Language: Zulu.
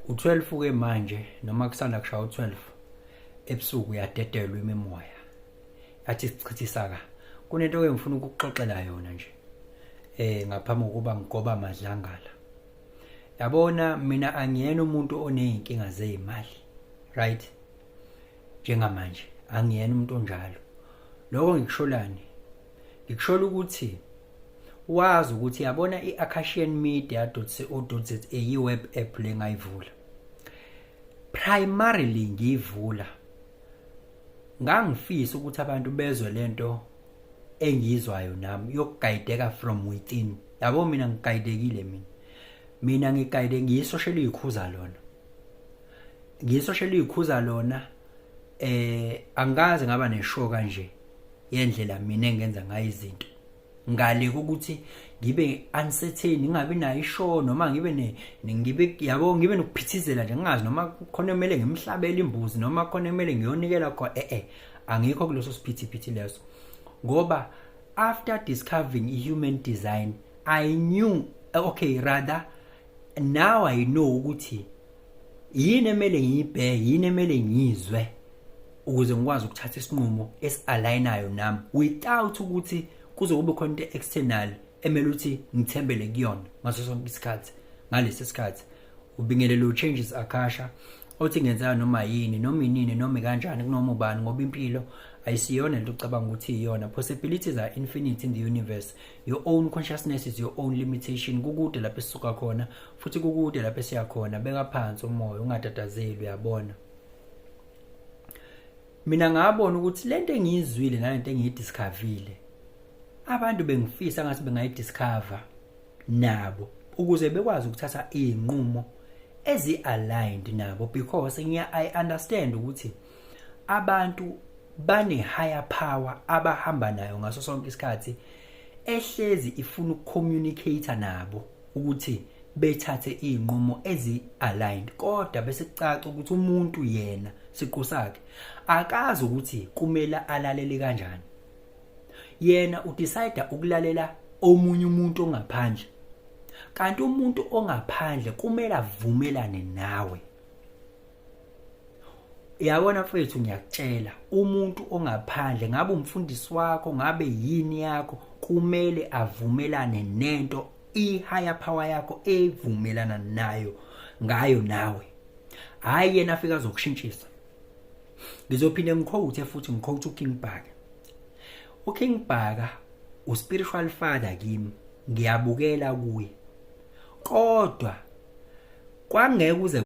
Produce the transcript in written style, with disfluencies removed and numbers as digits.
U12 ke manje, noma kusanda kushaya u12 ebusuku, uyadedelwa imimoya, yathi sichithisa ka. Kunento ke ngifuna ukukuxoxela yona nje ngaphambi kokuba ngigoba amadlangala. Yabona, mina angiyena umuntu oneyinkinga zezimali, right? Njengamanje angiyena umuntu onjalo. Lokho ngikusholani? Ngikushola ukuthi wazi ukuthi, yabona, i-acacianmedia.co.za i-web app le ngayivula primarily, ngiyivula ngangifisa ukuthi abantu bezwe lento engiyizwayo nami yokuguideka from within. Yabo, mina ngiguidekile, mina ngiguide, ngiyisoshela izikhuza lona, ngiyisoshela izikhuza lona. Angikaze ngaba neshow kanje yendlela mina engenza ngayo izinto, ngale ukuthi ngibe uncertain, ngingabi nayo ishow, noma ngibe ne ngibe, yabo, ngibe nokuphithizela nje, ngingazi noma khona kumele ngimhlabele imbuzi noma khona kumele ngiyonikela khona. Angikho kuleso siphithiphithi leso, ngoba after discovering i-human design I knew, okay, rather now I know ukuthi yini emele ngiyibheke, yini emele ngiyizwe ukuze ngikwazi ukuthatha isinqumo esi-alignayo nami without ukuthi kuze kube khona into external emele ukuthi ngithembele kuyona ngaso sonke isikhathi. Ngalesi sikhathi ubingelelo Changes Akasha, othi ngenzeka noma yini, noma inini, noma kanjani, kunoma ubani, ngoba impilo ayisiyona lento ucabanga ukuthi iyona. Possibilities are infinite in the universe. Your own consciousness is your own limitation. Kukude lapho esisuka khona futhi kukude lapho esiya khona. Beka phansi umoya, ungatatazeli. Uyabona, mina ngabona ukuthi lento engiyizwile nalento engiyidiscoverile, abantu bengifisa ngathi bengayidiscover nabo ukuze bekwazi ukuthatha izinqumo ezi-aligned nabo, because ngiya I understand ukuthi abantu bane higher power abahamba nayo ngaso sonke isikhathi, ehlezi ifuna ukucommunicate nabo ukuthi bethathe izinqumo ezi-aligned, kodwa bese kucaca ukuthi umuntu yena siqu sakhe akazi ukuthi kumele alalele kanjani. Yena udecide ukulalela omunye umuntu ongaphandle, kanti umuntu ongaphandle kumele avumelane nawe. Yabona mfethu, ngiyakutshela, umuntu ongaphandle, ngabe umfundisi wakho, ngabe yini yakho, kumele avumelane nento i-higher power yakho evumelana nayo ngayo nawe, hayi yena afika azokushintshisa. Ngizophinde ngiquote futhi, ngiquote uKing Bhaka. uKing Bhaka uspiritual father kimi, ngiyabukela kuye, kodwa kwangeke kuze